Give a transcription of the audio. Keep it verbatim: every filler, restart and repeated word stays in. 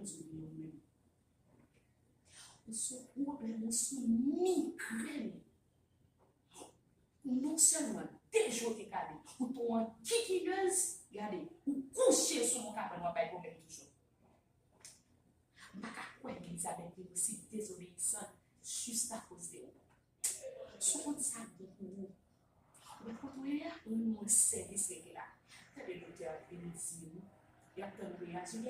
Ou se yon pwoblèm, ou se yon migrèn. Non sèlman de jou ou te kale, ou te yon kikinèz, gade, ou kouche sou yon kabann w ap bay pwoblèm toujou. M pa ka kwè Elizabeth te osi dezobeyisan jis akoz de ou. Si w konn sa k bon pou ou, ou pa konn kote w ye a, ou renmen yon sèvis rete la. Tande doktè ap vin di w, y ap tann reyaksyon li a.